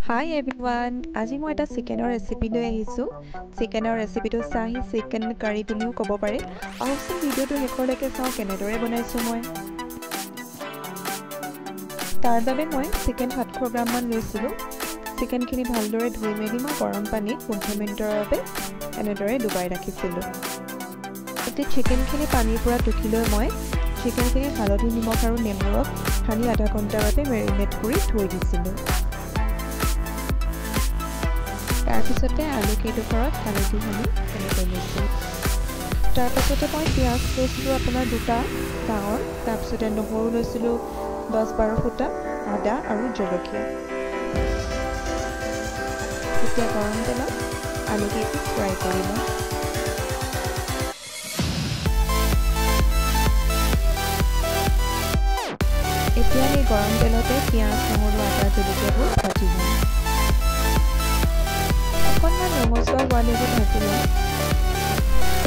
হাই everyone, আজি মই এটা চিকেনৰ ৰেচিপি লৈ আহিছোঁ। চিকেনৰ ৰেচিপিটো চাহি চিকেন কাৰী বুলিও ক'ব পাৰে। আহকচোন ভিডিঅ'টো শেষলৈকে চাওঁ কেনেদৰে বনাইছোঁ মই। তাৰ বাবে মই চিকেন 700 গ্ৰামমান লৈছিলোঁ। চিকেনখিনি ভালদৰে ধুই মেলি মই গৰম পানীত 15 মিনিটৰ বাবে এনেদৰে ডুবাই ৰাখিছিলোঁ। এতিয়া চিকেনখিনি পানীৰ পৰা টুকি লৈ মই চিকেনখিনি হালধি, নিমখ আৰু নেমু ৰস সানি আধা ঘণ্টাৰ বাবে মেৰিনেট কৰি থৈ দিছিলোঁ। তাৰপিছতে আলু কেইডোখৰত হালধি সানি এনেকৈ লৈছোঁ। তাৰপাছতে মই পিঁয়াজ লৈছিলোঁ আপোনাৰ 2টা ডাঙৰ, তাৰপিছতে নহৰু লৈছিলোঁ 10-12 ফুটা, আদা আৰু জলকীয়া। এতিয়া গৰম তেলত আলু কেইপিচ ফ্ৰাই কৰি ল'ম। এতিয়া আমি গৰম তেলতে পিঁয়াজ, নহৰু, আদা, জলকীয়াবোৰ ভাজি ল'ম। অকণমান ৰঙচুৱা হোৱালৈকে ভাজি ল'ম।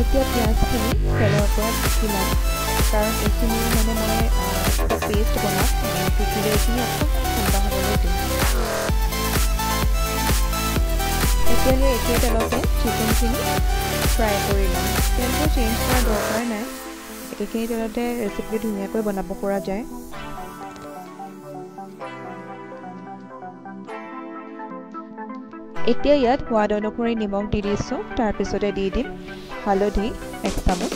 এতিয়া পিঁয়াজখিনি তেলৰ পৰা টুকি ল'ম, কাৰণ এইখিনি মানে মই এটা পেষ্ট বনাম। টুকি লৈ এইখিনি অকণমান ঠাণ্ডা হ'বলৈ দিম। এতিয়া সেই একে তেলতে চিকেনখিনি ফ্ৰাই কৰি ল'ম। তেলটো চেঞ্জ কৰাৰ দৰকাৰ নাই, একেখিনি তেলতে ৰেচিপিটো ধুনীয়াকৈ বনাব পৰা যায়। এতিয়া ইয়াত সোৱাদ অনুসৰি নিমখ দি দিছোঁ। তাৰপিছতে দি দিম হালধি 1 চামুচ।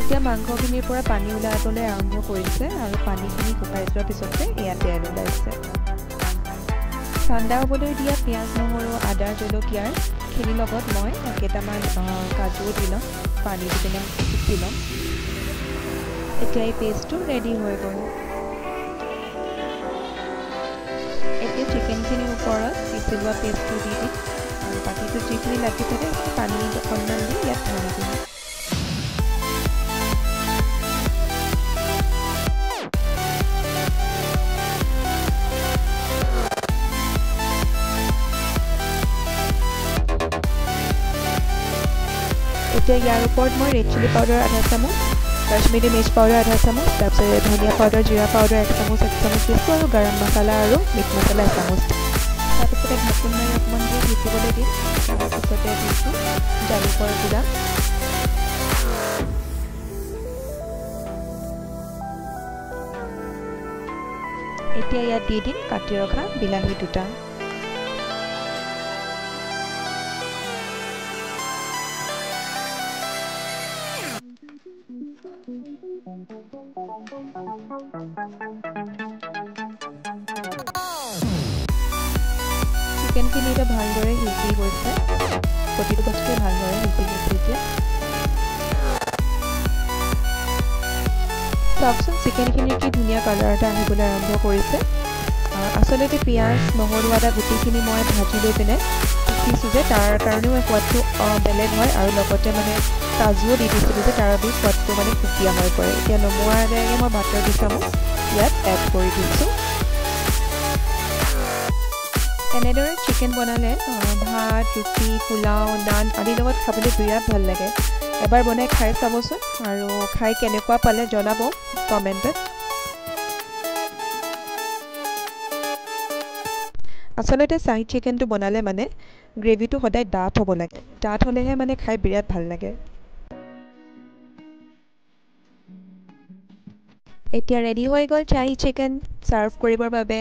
এতিয়া মাংসখিনিৰ পৰা পানী ওলাবলৈ আৰম্ভ কৰিছে আৰু পানীখিনি শুকাই যোৱাৰ পিছতে এয়া তেল ওলাইছে। ঠাণ্ডা হ'বলৈ দিয়া পিঁয়াজ, নহৰু, আদা, জলকীয়াৰ খিনিৰ লগত মই কেইটামান কাজুও দি ল'ম, পানী দি পিনে পিচি ল'ম। এতিয়া এই পেষ্টটো ৰেডি হৈ গ'ল। এতিয়া চিকেনখিনিৰ ওপৰত পিচি লোৱা পেষ্টটো দি দিম আৰু বাকীটো যিখিনি লাগি থাকে সেইখিনি পানী অকণমান দি ইয়াত ঢালি দিম। এতিয়া ইয়াৰ ওপৰত মই ৰেড চিলি পাউডাৰ আধা চামুচ, কাশ্মীৰী মিৰ্চ পাউডাৰ আধা চামুচ, তাৰপিছত ধনিয়া পাউডাৰ, জিৰা পাউডাৰ 1 চামুচ 1 চামুচ দিছোঁ আৰু গৰম মছলা আৰু মিট মছলা 1 চামুচ। তাৰপিছতে ঢাকোন মাৰি অকণমান দেৰি সিজিবলৈ দিম। তাৰপিছতে দিছোঁ জালুকৰ গুড়া। এতিয়া ইয়াত দি দিম কাটি ৰখা বিলাহী 2টা। চিকেনখিনি এতিয়া ভালদৰে সিজি গৈছে, প্ৰতিটো বস্তুৱে ভালদৰে সিজি গৈছে। এতিয়া চাওকচোন চিকেনখিনিৰ কি ধুনীয়া কালাৰ এটা আহিবলৈ আৰম্ভ কৰিছে। আচলতে পিঁয়াজ, নহৰু, আদা গোটেইখিনি মই ভাজি লৈ পিনে পিচিছোঁ যে তাৰ কাৰণেও সোৱাদটো বেলেগ হয় আৰু লগতে মানে কাজুও দি দিছিলোঁ যে তাৰ বাবে সোৱাদটো মানে সুকীয়া হৈ পৰে। এতিয়া নমোৱাৰ আগে আগে মই বাটাৰ 2 চামুচ ইয়াত এড কৰি দিছোঁ। এনেদৰে চিকেন বনালে ভাত, ৰুটি, পোলাও, নান আদিৰ লগত খাবলৈ বিৰাট ভাল লাগে। এবাৰ বনাই খাই চাবচোন আৰু খাই কেনেকুৱা পালে জনাব কমেণ্টত। আচলতে চাহী চিকেনটো বনালে মানে গ্ৰেভিটো সদায় ডাঠ হ'ব লাগে, ডাঠ হ'লেহে মানে খাই বিৰাট ভাল লাগে। এতিয়া ৰেডি হৈ গ'ল চাহী চিকেন ছাৰ্ভ কৰিবৰ বাবে।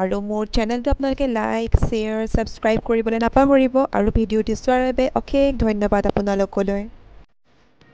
আৰু মোৰ চেনেলটো আপোনালোকে লাইক, শ্বেয়াৰ, ছাবস্ক্ৰাইব কৰিবলৈ নাপাহৰিব আৰু ভিডিঅ'টো চোৱাৰ বাবে অশেষ ধন্যবাদ আপোনালোকলৈ।